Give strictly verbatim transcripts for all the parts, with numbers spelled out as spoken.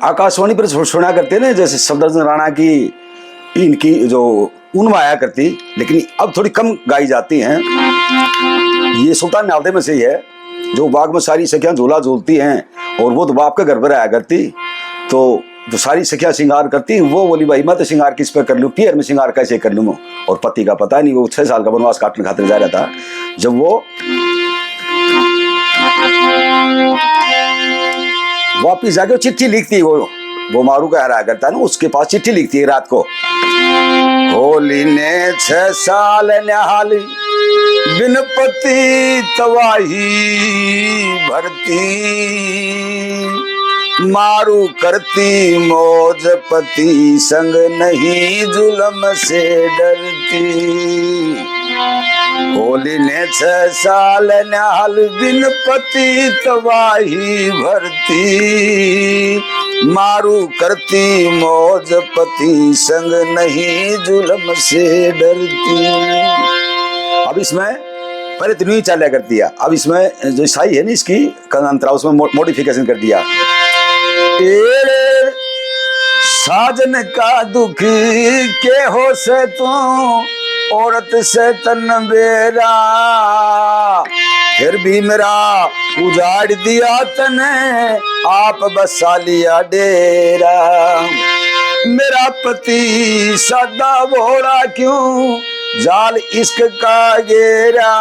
आकाशवाणी पर सु-, सुना करते ना, जैसे सफदरजंग राणा की, इनकी जो उनमें आया करती, लेकिन अब थोड़ी कम गाई जाती हैं। ये सुल्तान ने हालदे में से ही है, जो बाग में सारी सखियां झूला झूलती हैं और वो तो बाप के घर पर आया करती, तो जो सारी सखियां श्रृंगार करती, वो बोली, "भाई, मैं तो श्रृंगार किस पे कर लूं, पियर में श्रृंगार कैसे कर लूं मैं?" और पति का पता नहीं, वो छह साल का वनवास काटने खातिर जा रहा था। जब वो वापिस जाके वो चिट्ठी लिखती, वो, वो मारू का हरा करता ना, उसके पास चिट्ठी लिखती है रात को, "होली ने छह साल निहाल बिन पति तवाही भरती, मारू करती मौज पति संग नहीं जुलम से डरती। होली ने छह साल निहाल बिन पति तवाही भरती, मारू करती मौज पति संग नहीं जुलम से डरती।" अब इसमें पहले तो न्यू ही चाल्या करती है, अब इसमें जो साई है ना इसकी अंतरा, उसमें मो-, मॉडिफिकेशन कर दिया। "तेरे साजन का दुख के हो से तू, औरत से तन बेरा, फिर भी मेरा उजाड़ दिया तने, आप बसा लिया डेरा। मेरा पति सादा भोला क्यों जाल इश्क का घेरा,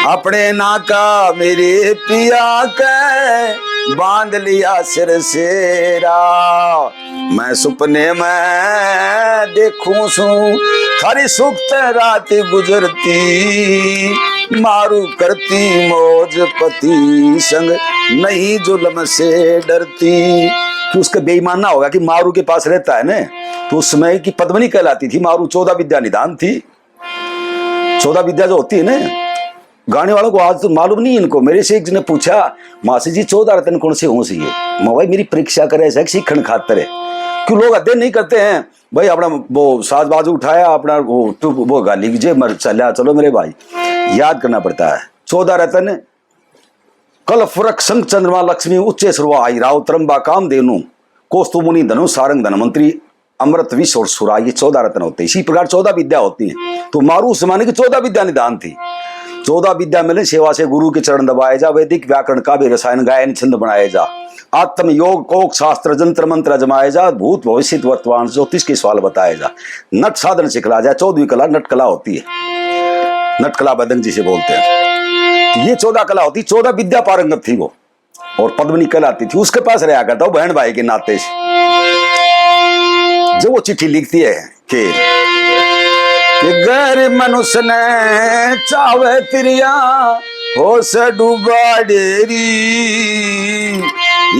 अपने ना का मेरे पिया के बांध लिया सिर सेरा। मैं सुपने में देखूं सूं थारी सुख्त रात गुजरती, मारू करती मौज पति संग नहीं जुलम से डरती।" कि उसका बेईमान ना होगा कि मारू के पास रहता है ना, तो उस समय की पद्मनी कहलाती थी, मारू चौदह विद्या निदान थी। चौदह विद्या जो होती है ना, गाने वालों को आज तो मालूम नहीं इनको। मेरे से एक ने पूछा, "मासी जी, चौदह रत्न कौन से हों चाहिए?" मैं, "भाई, मेरी परीक्षा करे से सीखण खातर है।" क्यों लोग अध्ययन नहीं करते हैं भाई, अपना वो साज बाजू उठाया, अपना वो टुप, वो गाली जे मर चला, चलो मेरे भाई, याद करना पड़ता है। चौदह रत्न, कल्प वृक्ष संग चंद्रमा लक्ष्मी उच्चेश्वर वाई, राव त्रंबा कामधेनु, कौस्तुभ मुनि धनु सारंग धनवंतरी, अमृत विष और सुरा, ये चौदह रत्न होते हैं। इसी प्रकार चौदह विद्या होती हैं। तो मारू उस जमाने की चौदह विद्या निदान थी। चौदह विद्या मिले सेवा से गुरु के चरण दबाए जा, वैदिक व्याकरण काव्य रसायन गायन छंद बनाए जा, आत्म योग कोक शास्त्र जंत्र मंत्र जमाए जा, भूत भविष्य वर्तमान ज्योतिष के सवाल बताए जा, नट साधन सिखला जा। चौदहवीं कला नट कला होती है, नट कला बदंग जिसे बोलते हैं। तो ये चौदह कला होती, चौदह विद्या पारंगत थी वो। और पद्मनी कहलाती थी, उसके पास रहा करता वो बहन भाई के नाते से। जब वो चिट्ठी लिखती है कि, कि "गैर मनुष्य ने चावे तिरिया, हो से डूबा डेरी,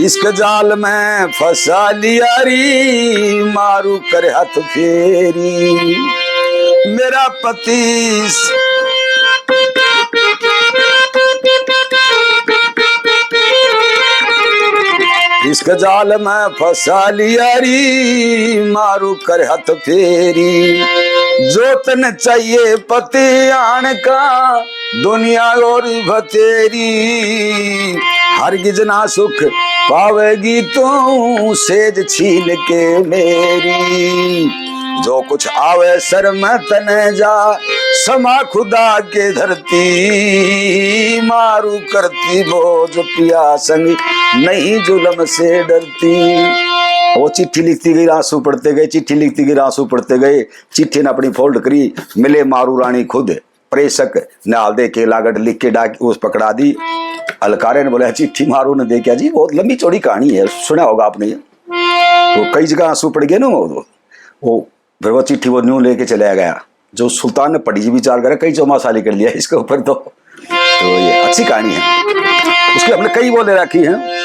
इश्क जाल में फंसा लिया री, मारू कर हाथ फेरी, मेरा पति इश्क जाल में फंसा लिया री, मारू कर हाथ फेरी, जो तन चाहिए पति आन का, दुनिया और बतेरी, हरगिज ना सुख पावेगी तू, सेज छीन के मेरी, जो कुछ आवे सर में तने जा, समा खुदा के धरती, मारू करती मौज पिया संग, नहीं जुलम से डरती।" वो चिट्ठी लिखती गई, आंसू पड़ते गए, चिट्ठी लिखती गई, आंसू पड़ते गए। चिट्ठी ने अपनी फोल्ड करी, मिले मारू रानी खुद, प्रेषक ने हाल दे के लागट लिख के डाक उस पकड़ा दी। अलकारे ने बोला, "चिट्ठी मारू ने दे क्या जी?" बहुत लंबी चौड़ी कहानी है, सुना होगा आपने ये। तो कई जगह आंसू पड़ गए ना, वो, वो फिर वो चिट्ठी वो न्यू लेके चला गया। जो सुल्तान ने पढ़ी जी विचार करे, कई चौमासा निकल लिया इसके ऊपर तो। तो ये अच्छी कहानी है, उसकी हमने कई वो ले रखी है।